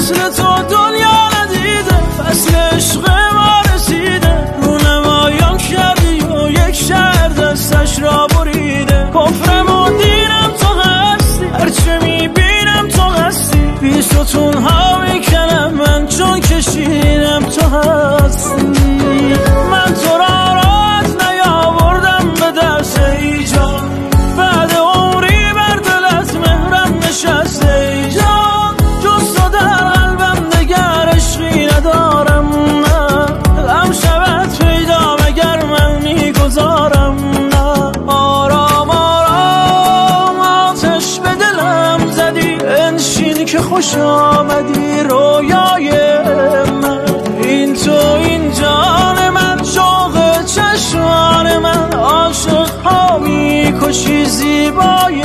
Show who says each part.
Speaker 1: مثل تو دنیا ندیده، فصل عشق ما رسیده. رونمایان کردی و یک شهر دستش را بریده. کفرم و دینم تو هستی، هرچه میبینم تو هستی. بیستون ها میکنم من چون کشیدم تو هستی. من تو را راحت نیاوردم به دست ای جان، بعد عمری بر دلت مهرم نشسته ای جان. جز تو در قلبم دگر عشقی ندارم، نه غم شود پیدا مگر من میگذارم. نه آرام آرام آتش به دلم زدی، انشین که خوش آمدی رویای من. این تو این جان من، شوق چشمان من، عاشق ها میکشی زیبای